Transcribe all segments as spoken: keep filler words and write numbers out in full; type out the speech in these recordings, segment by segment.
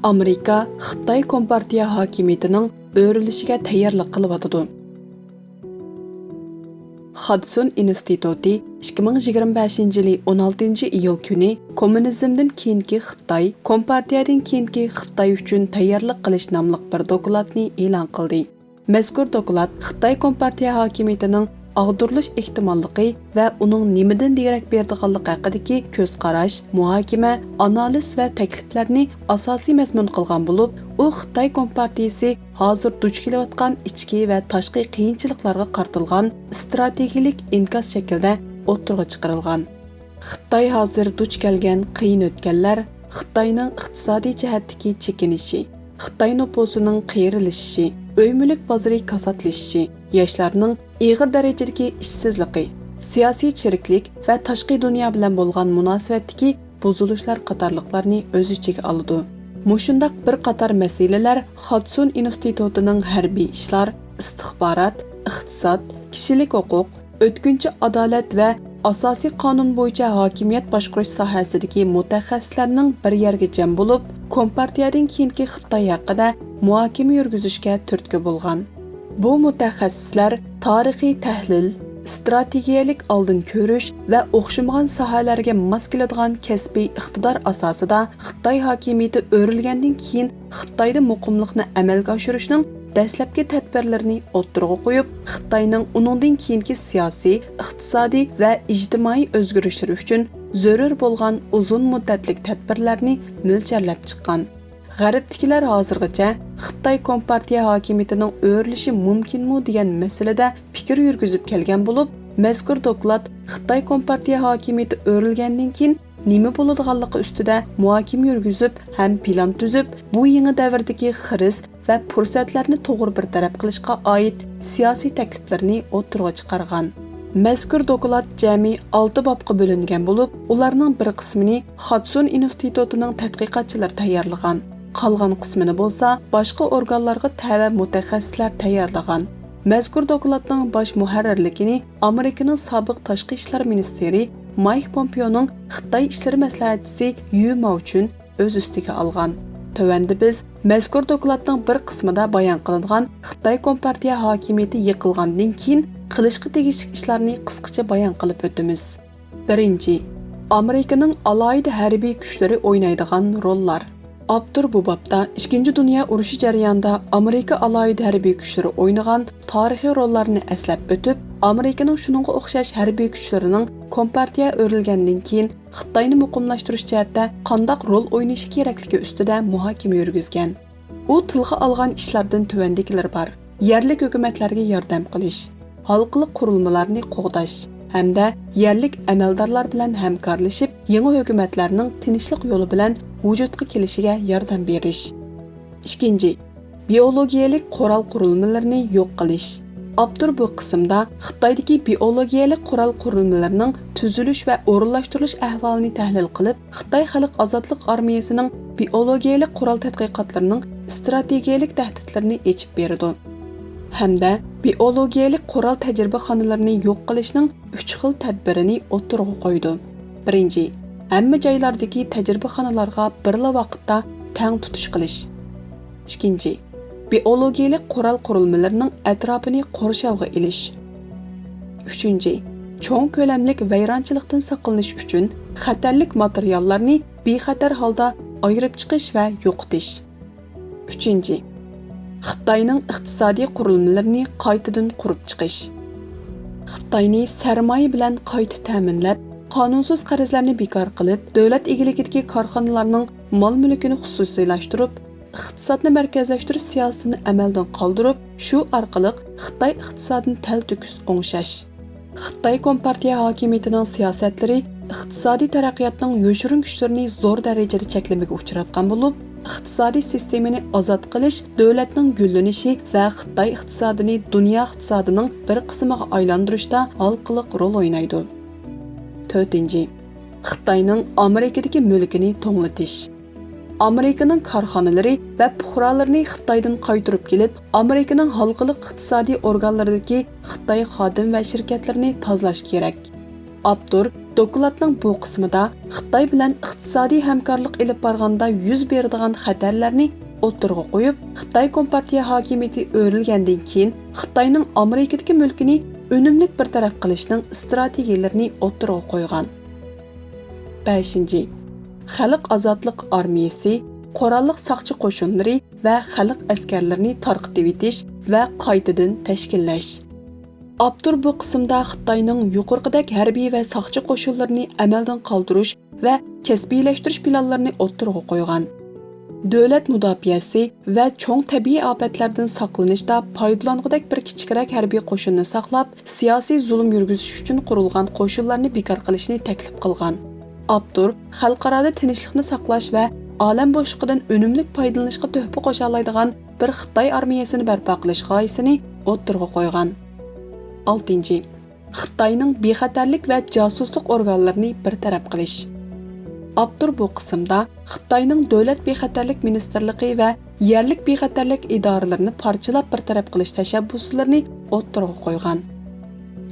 ئامېرىكا خىتاي كومپارتىيە ھاكىمىيىتىنىڭ ئۆرۈلۈشىگە تەييارلىق قىلىۋاتىدۇ. خادسۇن ئىنستىتۇتى ئىككى مىڭ يىگىرمە بەشىنچى يىلى ئون ئالتىنچى ئىيۇل كۈنى كوممۇنىزمدىن كېيىنكى خىتاي، كومپارتىيەدىن كېيىنكى خىتاي ئۈچۈن تەييارلىق قىلىش ناملىق بىر دوكلاتنى ئېلان قىلدى. مەزكۇر دوكلات خىتاي كومپارتىيە ھاكىمىيىتىنىڭ ئاغدۇرۇلۇش ئېھتىماللىقى ۋە ئۇنىڭ نېمىدىن دېرەك بېرىدىغانلىقى ھەققىدىكى كۆز قاراش، مۇھاكىمە، ئانالىز ۋە تەكلىپلەرنى ئاساسىي مەزمۇن قىلغان بولۇپ، ئۇ خىتاي كومپارتىيىسى ھازىر دۇچ كېلىۋاتقان ئىچكى ۋە تاشقى قىيىنچىلىقلارغا قارىتىلغان ئىستراتېگىيىلىك ئىنكاس شەكلىدە ئوتتۇرىغا چىقىرىلغان. خىتاي ھازىر دۇچ كەلگەن قىيىن ئۆتكەللەر، خىتاينىڭ ئىقتىسادىي جەھەتتىكى چېكىنىشى، خىتاي نوپۇسىنىڭ قېرىلىشىشى، ئۆي مۈلۈك بازىرى كاساتلىشىشى، ياشلارنىڭ ئېغىر دەرىجىدىكى ئىشسىزلىقى، سىياسىي چىرىكلىك ۋە تاشقى دۇنيا بىلەن بولغان مۇناسىۋەتتىكى بۇزۇلۇشلار قاتارلىقلارنى ئۆز ئىچىگە ئالىدۇ. مۇشۇنداق بىر قاتار مەسىلىلەر خادسۇن ئىنستىتۇتىنىڭ ھەربىي ئىشلار، ئىستىخبارات، ئىقتىساد، كىشىلىك ھوقۇق، ئۆتكۈنچى ئادالەت ۋە ئاساسىي قانۇن بويىچە ھاكىمىيەت باشقۇرۇش ساھەسىدىكى مۇتەخەسسىسلەرنىڭ بىر يەرگە جەم بولۇپ، كومپارتىيەدىن كېيىنكى خىتاي ھەققىدە مۇھاكىمە يۈرگۈزۈشكە تۈرتكە بولغان. بۇ مۇتەخەسسىسلەر تارىخىي تەھلىل، ئىستراتېگىيەلىك ئالدىن كۆرۈش ۋە ئوخشىمىغان ساھەلەرگە ماس كېلىدىغان كەسپىي ئىقتىدار ئاساسىدا خىتاي ھاكىمىيىتى ئۆرۈلگەندىن كېيىن خىتايدا مۇقىملىقنى ئەمەلگە ئاشۇرۇشنىڭ دەسلەپكى تەدبىرلىرىنى ئوتتۇرىغا قويۇپ، خىتاينىڭ ئۇنىڭدىن كېيىنكى سىياسىي، ئىقتىسادىي ۋە ئىجتىمائىي ئۆزگىرىشلىرى ئۈچۈن زۆرۈر بولغان ئۇزۇن مۇددەتلىك تەدبىرلەرنى مۆلچەرلەپ چىققان. غەربتىكىلەر ھازىرغىچە خىتاي كومپارتىيە ھاكىمىيىتىنىڭ ئۆرۈلۈشى مۇمكىنمۇ دېگەن مەسىلىدە پىكىر يۈرگۈزۈپ كەلگەن بولۇپ، مەزكۇر دوكلات خىتاي كومپارتىيە ھاكىمىيىتى ئۆرۈلگەندىن كېيىن نېمە بولىدىغانلىقى ئۈستىدە مۇھاكىمە يۈرگۈزۈپ ھەم پىلان تۈزۈپ، بۇ يېڭى دەۋردىكى خىرىس ۋە پۇرسەتلەرنى توغرا بىر تەرەپ قىلىشقا ئائىت سىياسىي تەكلىپلىرىنى ئوتتۇرىغا چىقارغان. مەزكۇر دوكلات جەمئىي ئالتە بابقا بۆلۈنگەن بولۇپ، ئۇلارنىڭ بىر قىسمىنى خادسۇن ئىنستىتۇتىنىڭ تەتقىقاتچىلىرى تەييارلىغان، قالغان قىسمىنى بولسا باشقا ئورگانلارغا تەۋە مۇتەخەسسىسلەر تەييارلىغان. مەزكۇر دوكلاتنىڭ باش مۇھەررىرلىكىنى ئامېرىكىنىڭ سابىق تاشقى ئىشلار مىنىستىرى مايك پومپېئونىڭ خىتاي ئىشلىرى مەسلىھەتچىسى يۈ ماۋچۈن ئۆز ئۈستىگە ئالغان. تۆۋەندە بىز مەزكۇر دوكلاتنىڭ بىر قىسمىدا بايان قىلىنغان خىتاي كومپارتىيە ھاكىمىيىتى يىقىلغاندىن كېيىن قىلىشقا تېگىشلىك ئىشلارنى قىسقىچە بايان قىلىپ ئۆتىمىز. بىرىنچى، ئامېرىكىنىڭ ئالاھىدە ھەربىي كۈچلىرى ئوينايدىغان روللار. ئاپتور بۇ بابتا ئىككىنچى دۇنيا ئۇرۇشى جەريانىدا ئامېرىكا ئالاھىدە ھەربىي كۈچلىرى ئوينىغان تارىخىي روللارنى ئەسلەپ ئۆتۈپ، ئامېرىكىنىڭ شۇنىڭغا ئوخشاش ھەربىي كۈچلىرىنىڭ كومپارتىيە ئۆرۈلگەندىن كېيىن خىتاينى مۇقىملاشتۇرۇش جەھەتتە قانداق رول ئوينىشى كېرەكلىكى ئۈستىدە مۇھاكىمە يۈرگۈزگەن. ئۇ تىلغا ئالغان ئىشلاردىن تۆۋەندىكىلەر بار: يەرلىك ھۆكۈمەتلەرگە ياردەم قىلىش، ھالقىلىق قۇرۇلمىلارنى قوغداش ھەمدە يەرلىك ئەمەلدارلار بىلەن ھەمكارلىشىپ، يېڭى ھۆكۈمەتلەرنىڭ تىنچلىق يولى بىلەن ۋۇجۇدقا كېلىشىگە ياردەم بېرىش. ئىككىنچى، بىئولوگىيەلىك قورال قۇرۇلمىلىرىنى يوق قىلىش. ئاپتور بۇ قىسىمدا خىتايدىكى بىئولوگىيەلىك قورال قۇرۇلمىلىرىنىڭ تۈزۈلۈش ۋە ئورۇنلاشتۇرۇلۇش ئەھۋالىنى تەھلىل قىلىپ، خىتاي خەلق ئازادلىق ئارمىيەسىنىڭ بىئولوگىيەلىك قورال تەتقىقاتلىرىنىڭ ئىستراتېگىيەلىك تەھدىتلىرىنى ئېچىپ بېرىدۇ ھەمدە بىئولوگىيەلىك قورال تەجرىبىخانىلىرىنى يوق قىلىشنىڭ ئۈچ خىل تەدبىرىنى ئوتتۇرىغا قويىدۇ. بىرىنچى، ھەممە جايلاردىكى تەجرىبىخانىلارغا بىرلا ۋاقىتتا تەڭ تۇتۇش قىلىش. ئىككىنچى، بىئولوگىيەلىك قورال قۇرۇلمىلىرىنىڭ ئەتراپىنى قورشاۋغا ئېلىش. ئۈچىنچى، چوڭ كۆلەملىك ۋەيرانچىلىقتىن ساقلىنىش ئۈچۈن خەتەرلىك ماتېرىياللارنى بىخەتەر ھالدا ئايرىپ چىقىش ۋە يوقىتىش. ئۈچىنچى، خىتاينىڭ ئىقتىسادىي قۇرۇلمىلىرىنى قايتىدىن قۇرۇپ چىقىش. خىتاينى سەرمايە بىلەن قايتا تەمىنلەپ، قانۇنسىز قەرزلەرنى بىكار قىلىپ، دۆلەت ئىگىلىكىدىكى كارخانىلارنىڭ مال-مۈلكىنى خۇسۇسىيلاشتۇرۇپ، ئىقتىسادنى مەركەزلەشتۈرۈش سىياسىتىنى ئەمەلدىن قالدۇرۇپ، شۇ ئارقىلىق خىتاي ئىقتىسادىنى تەلتۆكۈس ئوڭشاش. خىتاي كومپارتىيە ھاكىمىيىتىنىڭ سىياسەتلىرى ئىقتىسادىي تەرەققىياتنىڭ يوشۇرۇن كۈچلىرىنى زور دەرىجىدە چەكلىمىگە ئۇچراتقان بولۇپ، ئىقتىسادىي سىستېمىنى ئازاد قىلىش، دۆلەتنىڭ گۈللىنىشى ۋە خىتاي ئىقتىسادىنى دۇنيا ئىقتىسادىنىڭ بىر قىسمىغا ئايلاندۇرۇشتا ھالقىلىق رول ئوينايدۇ. تۆتىنچى، خىتاينىڭ ئامېرىكىدىكى مۈلكىنى توڭلىتىش. ئامېرىكىنىڭ كارخانىلىرى ۋە پۇقرالىرىنى خىتايدىن قايتۇرۇپ كېلىپ، ئامېرىكىنىڭ ھالقىلىق ئىقتىسادىي ئورگانلىرىدىكى خىتاي خادىم ۋە شىركەتلىرىنى تازىلاش كېرەك. ئاپتور دوكلاتنىڭ بۇ قىسمىدا خىتاي بىلەن ئىقتىسادىي ھەمكارلىق ئېلىپ بارغاندا يۈز بېرىدىغان خەتەرلەرنى ئوتتۇرىغا قويۇپ، خىتاي كومپارتىيە ھاكىمىيىتى ئۆرۈلگەندىن كېيىن خىتاينىڭ ئامېرىكىدىكى مۈلكىنى ئۈنۈملۈك بىر تەرەپ قىلىشنىڭ ئىستراتېگىيىلىرىنى ئوتتۇرىغا قويغان. بەشىنچى، خەلق ئازادلىق ئارمىيىسى قوراللىق ساقچى قوشۇنلىرى ۋە خەلق ئەسكەرلىرىنى تارقىتىۋېتىش ۋە قايتىدىن تەشكىللەش. ئاپتور بۇ قىسىمدا خىتاينىڭ يۇقىرىقىدەك ھەربىي ۋە ساقچى قوشۇنلىرىنى ئەمەلدىن قالدۇرۇش ۋە كەسپىيلەشتۈرۈش پىلانلىرىنى ئوتتۇرىغا قويغان. دۆلەت مۇداپىئەسى ۋە چوڭ تەبىئىي ئاپەتلەردىن ساقلىنىشتا پايدىلانغۇدەك بىر كىچىكرەك ھەربىي قوشۇننى ساقلاپ، سىياسىي زۇلۇم يۈرگۈزۈش ئۈچۈن قۇرۇلغان قوشۇنلارنى بىكار قىلىشنى تەكلىپ قىلغان. ئاپتور خەلقئارادا تىنچلىقنى ساقلاش ۋە ئالەم بوشلۇقىدىن ئۈنۈملۈك پايدىلىنىشقا تۆھپە قوشالايدىغان بىر خىتاي ئارمىيەسىنى بەرپا قىلىش غايىسىنى ئوتتۇرىغا قويغان. ئالتىنچى، خىتاينىڭ بىخەتەرلىك ۋە جاسۇسلۇق ئورگانلىرىنى بىر تەرەپ قىلىش. ئاپتور بۇ قىسىمدا خىتاينىڭ دۆلەت بىخەتەرلىك مىنىستىرلىقى ۋە يەرلىك بىخەتەرلىك ئىدارىلىرىنى پارچىلاپ بىر تەرەپ قىلىش تەشەببۇسلىرىنى ئوتتۇرىغا قويغان.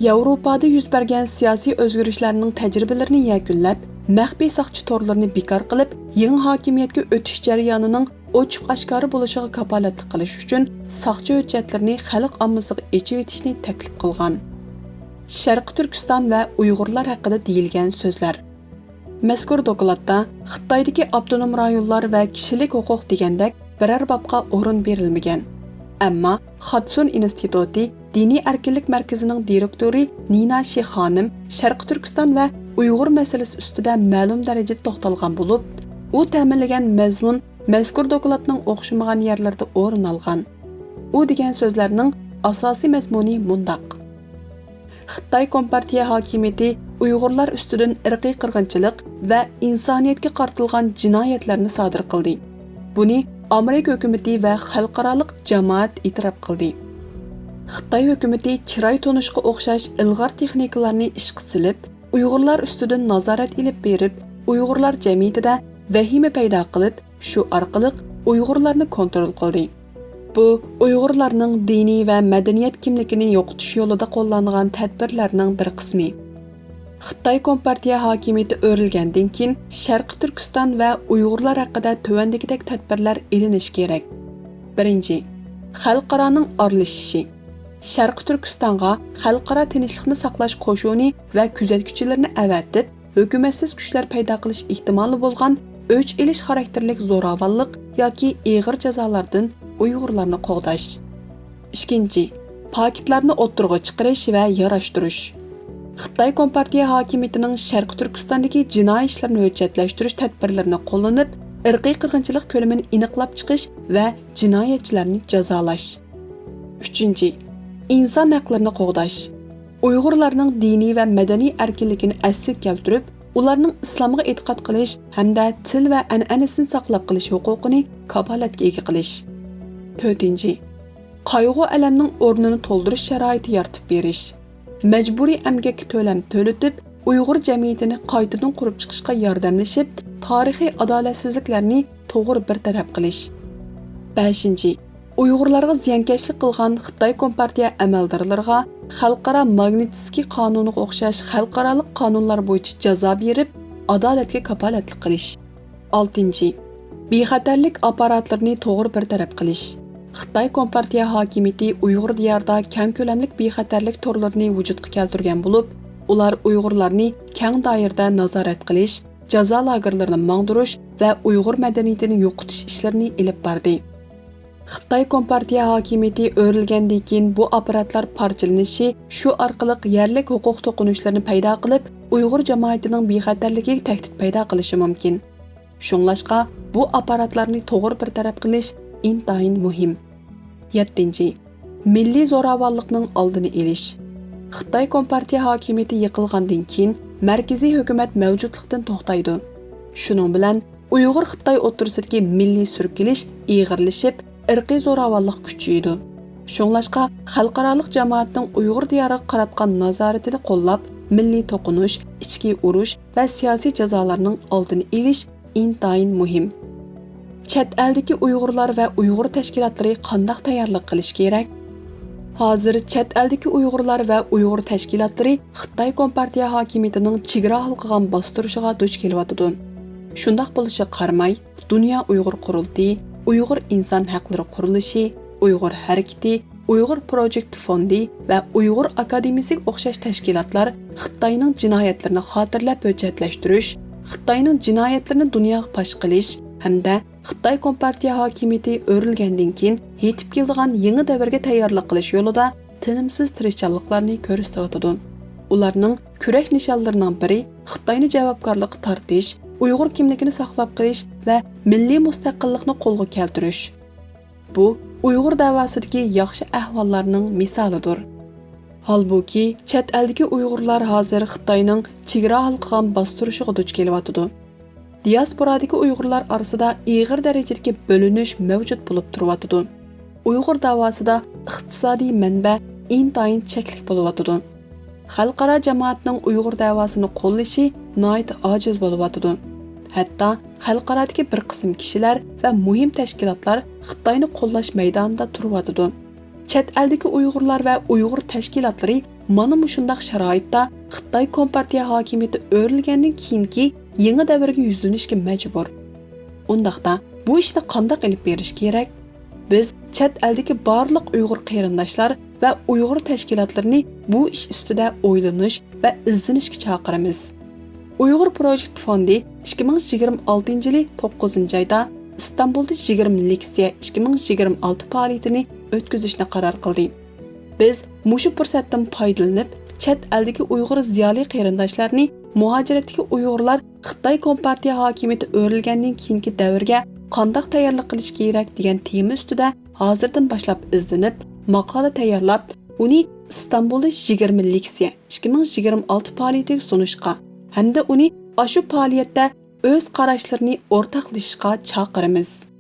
ياۋروپادا يۈز بەرگەن سىياسىي ئۆزگىرىشلەرنىڭ تەجرىبىلىرىنى يەكۈنلەپ، مەخپىي ساقچى تورلىرىنى بىكار قىلىپ، يېڭى ھاكىمىيەتكە ئۆتۈش جەريانىنىڭ ئوچۇق-ئاشكارا بولۇشىغا كاپالەتلىك قىلىش ئۈچۈن ساقچى ھۆججەتلىرىنى خەلق ئاممىسىغا ئېچىۋېتىشنى تەكلىپ قىلغان. شەرقىي تۈركىستان ۋە ئۇيغۇرلار ھەققىدە دېيىلگەن سۆزلەر. مەزكۇر دوكلاتتا خىتايدىكى ئاپتونوم رايونلار ۋە كىشىلىك ھوقۇق دېگەندەك بىرەر بابقا ئورۇن بېرىلمىگەن. ئەمما خاتسۇن ئىنستىتۇتى دىنىي ئەركىنلىك مەركىزىنىڭ دىرېكتورى نىنا شى خانىم شەرقىي تۈركىستان ۋە ئۇيغۇر مەسىلىسى ئۈستىدە مەلۇم دەرىجىدە توختالغان بولۇپ، ئۇ تەمىنلىگەن مەزمۇن مەزكۇر دوكلاتنىڭ ئوخشىمىغان يەرلىرىدە ئورۇن ئالغان. ئۇ دېگەن سۆزلەرنىڭ ئاساسىي مەزمۇنى مۇنداق: خىتاي كومپارتىيە ھاكىمىيىتى ئۇيغۇرلار ئۈستىدىن ئىرقىي قىرغىنچىلىق ۋە ئىنسانىيەتكە قارىتىلغان جىنايەتلەرنى سادىر قىلدى. بۇنى ئامېرىكا ھۆكۈمىتى ۋە خەلقئارالىق جامائەت ئېتىراپ قىلدى. خىتاي ھۆكۈمىتى چىراي تونۇشقا ئوخشاش ئىلغار تېخنىكىلارنى ئىشقا سېلىپ، ئۇيغۇرلار ئۈستىدىن نازارەت ئېلىپ بېرىپ، ئۇيغۇرلار جەمئىيىتىدە ۋەھىمە پەيدا قىلىپ، شۇ ئارقىلىق ئۇيغۇرلارنى كونترول قىلدى. بۇ ئۇيغۇرلارنىڭ دىنىي ۋە مەدەنىيەت كىملىكىنى يوقىتىش يولىدا قوللانغان تەدبىرلەرنىڭ بىر قىسمى. خىتاي كومپارتىيە ھاكىمىيىتى ئۆرۈلگەندىن كېيىن، شەرقىي تۈركىستان ۋە ئۇيغۇرلار ھەققىدە تۆۋەندىكىدەك تەدبىرلەر ئېلىنىشى كېرەك. بىرىنچى، خەلقئارانىڭ ئارىلىشىشى. شەرقىي تۈركىستانغا خەلقئارا تىنچلىقنى ساقلاش قوشۇنى ۋە كۆزەتكۈچىلىرىنى ئەۋەتىپ، ھۆكۈمەتسىز كۈچلەر پەيدا قىلىش ئېھتىمالى بولغان ئۆچ ئېلىش خاراكتېرلىك زوراۋانلىق ياكى ئېغىر جازالاردىن ئۇيغۇرلارنى قوغداش. ئىككىنچى، پاكىتلارنى ئوتتۇرىغا چىقىرىش ۋە ياراشتۇرۇش. خىتاي كومپارتىيە ھاكىمىيىتىنىڭ شەرقىي تۈركىستاندىكى جىنايى ئىشلارنى ھۆججەتلەشتۈرۈش تەدبىرلىرىنى قوللىنىپ، ئىرقىي قىرغىنچىلىق كۆلىمىنى ئېنىقلاپ چىقىش ۋە جىنايەتچىلەرنى جازالاش. ئۈچىنچى، ئىنسان ھەقلىرىنى قوغداش. ئۇيغۇرلارنىڭ دىنىي ۋە مەدەنىي ئەركىنلىكىنى ئەسلىگە كەلتۈرۈپ، ئۇلارنىڭ ئىسلامغا ئېتىقاد قىلىش ھەمدە تىل ۋە ئەنئەنىسىنى ساقلاپ قېلىش ھوقۇقىنى كاپالەتكە ئىگە قىلىش. تۆتىنچى، قايغۇ-ئەلەمنىڭ ئورنىنى تولدۇرۇش شارائىتى يارىتىپ بېرىش. مەجبۇرىي ئەمگەككە تۆلەم تۆلىتىپ، ئۇيغۇر جەمئىيىتىنى قايتىدىن قۇرۇپ چىقىشقا ياردەملىشىپ، تارىخىي ئادالەتسىزلىكلەرنى توغرا بىر تەرەپ قىلىش. بەشىنچى، ئۇيغۇرلارغا زىيانكەشلىك قىلغان خىتاي كومپارتىيە ئەمەلدارلىرىغا خەلقئارا ماگنىتسكىي قانۇنىغا ئوخشاش خەلقئارالىق قانۇنلار بويىچە جازا بېرىپ، ئادالەتكە كاپالەتلىك قىلىش. ئالتىنچى، بىخەتەرلىك ئاپپاراتلىرىنى توغرا بىر تەرەپ قىلىش. خىتاي كومپارتىيە ھاكىمىيىتى ئۇيغۇر دىيارىدا كەڭ كۆلەملىك بىخەتەرلىك تورلىرىنى ۋۇجۇدقا كەلتۈرگەن بولۇپ، ئۇلار ئۇيغۇرلارنى كەڭ دائىرىدە نازارەت قىلىش، جازا لاگېرلىرىنى ماڭدۇرۇش ۋە ئۇيغۇر مەدەنىيىتىنى يوقىتىش ئىشلىرىنى ئېلىپ باردى. خىتاي كومپارتىيە ھاكىمىيىتى ئۆرۈلگەندىن كېيىن، بۇ ئاپپاراتلار پارچىلىنىشى، شۇ ئارقىلىق يەرلىك ھوقۇق توقۇنۇشلىرىنى پەيدا قىلىپ، ئۇيغۇر جامائىتىنىڭ بىخەتەرلىكىگە تەھدىت پەيدا قىلىشى مۇمكىن. شۇڭلاشقا، بۇ ئاپپاراتلارنى توغرا بىر تەرەپ قىلىش ئىنتايىن مۇھىم. يەتتىنچى، مىللىي زوراۋانلىقنىڭ ئالدىنى ئېلىش. خىتاي كومپارتىيە ھاكىمىيىتى يىقىلغاندىن كېيىن، مەركىزىي ھۆكۈمەت مەۋجۇتلۇقتىن توختايدۇ. شۇنىڭ بىلەن، ئۇيغۇر خىتاي ئوتتۇرىسىدىكى مىللىي سۈركىلىش ئېغىرلىشىپ، ئىرقىي زوراۋانلىق كۈچىيىدۇ. شۇڭلاشقا، خەلقئارالىق جامائەتنىڭ ئۇيغۇر دىيارىغا قاراتقان نازارىتىنى قوللاپ، مىللىي توقۇنۇش، ئىچكى ئۇرۇش ۋە سىياسىي جازالارنىڭ ئالدىنى ئېلىش ئىنتايىن مۇھىم. چەت ئەلدىكى ئۇيغۇرلار ۋە ئۇيغۇر تەشكىلاتلىرى قانداق تەييارلىق قىلىشى كېرەك؟ ھازىر چەت ئەلدىكى ئۇيغۇرلار ۋە ئۇيغۇر تەشكىلاتلىرى خىتاي كومپارتىيە ھاكىمىيىتىنىڭ چېگرا ھالقىغان باستۇرۇشىغا دۇچ كېلىۋاتىدۇ. شۇنداق بولۇشىغا قارىماي، دۇنيا ئۇيغۇر قۇرۇلتىيى، ئۇيغۇر ئىنسان ھەقلىرى قۇرۇلۇشى، ئۇيغۇر ھەرىكىتى، ئۇيغۇر پروجېكت فوندى ۋە ئۇيغۇر ئاكادېمىيىسىگە ئوخشاش تەشكىلاتلار خىتاينىڭ جىنايەتلىرىنى خاتىرىلەپ ھۆججەتلەشتۈرۈش، خىتاينىڭ جىنايەتلىرىنى دۇنياغا پاش قىلىش ھەمدە خىتاي كومپارتىيە ھاكىمىيىتى ئۆرۈلگەندىن كېيىن يېتىپ كېلىدىغان يېڭى دەۋرگە تەييارلىق قىلىش يولىدا تىنىمسىز تىرىشچانلىقلارنى كۆرسىتىۋاتىدۇ. ئۇلارنىڭ كۈرەش نىشانلىرىنىڭ بىرى خىتاينى جاۋابكارلىققا تارتىش، ئۇيغۇر كىملىكىنى ساقلاپ قېلىش ۋە مىللىي مۇستەقىللىقنى قولغا كەلتۈرۈش. بۇ ئۇيغۇر دەۋاسىدىكى ياخشى ئەھۋاللارنىڭ مىسالىدۇر. ھالبۇكى، چەت ئەلدىكى ئۇيغۇرلار ھازىر خىتاينىڭ چېگرا ھالقىغان باستۇرۇشىغا دۇچ كېلىۋاتىدۇ. دىياسپورادىكى ئۇيغۇرلار ئارىسىدا ئېغىر دەرىجىدىكى بۆلۈنۈش مەۋجۇت بولۇپ تۇرۇۋاتىدۇ. ئۇيغۇر داۋاسىدا ئىقتىسادىي مەنبە ئىنتايىن چەكلىك بولۇۋاتىدۇ. خەلقئارا جامائەتنىڭ ئۇيغۇر دەۋاسىنى قوللىشى ناھايىتى ئاجىز بولۇۋاتىدۇ. ھەتتا خەلقئارادىكى بىر قىسىم كىشىلەر ۋە مۇھىم تەشكىلاتلار خىتاينى قوللاش مەيدانىدا تۇرۇۋاتىدۇ. چەت ئەلدىكى ئۇيغۇرلار ۋە ئۇيغۇر تەشكىلاتلىرى مانا مۇشۇنداق شارائىتتا خىتاي كومپارتىيە ھاكىمىيىتى ئۆرۈلگەندىن كېيىنكى يېڭى دەۋرگە يۈزلىنىشكە مەجبۇر. ئۇنداقتا، بۇ ئىشنى قانداق ئېلىپ بېرىش كېرەك؟ بىز چەت ئەلدىكى بارلىق ئۇيغۇر قېرىنداشلار ۋە ئۇيغۇر تەشكىلاتلىرىنى بۇ ئىش ئۈستىدە ئويلىنىش ۋە ئىزدىنىشكە چاقىرىمىز. ئۇيغۇر پروجېكت فوندى ئىككى مىڭ يىگىرمە ئالتىنچى يىلى توققۇزىنچى ئايدا ئىستانبۇلدا يىگىرمە لېكسىيە ئىككى مىڭ يىگىرمە ئالتە پائالىيىتىنى ئۆتكۈزۈشنى قارار قىلدى. بىز مۇشۇ پۇرسەتتىن پايدىلىنىپ، چەت ئەلدىكى ئۇيغۇر زىيالىي قېرىنداشلارنى مۇھاجىرەتتىكى ئۇيغۇرلار خىتاي كومپارتىيە ھاكىمىيىتى ئۆرۈلگەندىن كېيىنكى دەۋرگە قانداق تەييارلىق قىلىش كېرەك دېگەن تېما ئۈستىدە ھازىردىن باشلاپ ئىزدىنىپ، ماقالە تەييارلاپ، ئۇنى ئىستانبۇلدا يىگىرمە لېكسىيە ئىككى مىڭ يىگىرمە ئالتە پائالىيىتىگە سۇنۇشقا ھەمدە ئۇنى ئاشۇ پائالىيەتتە ئۆز قاراشلىرىنى ئورتاقلىشىشقا چاقىرىمىز.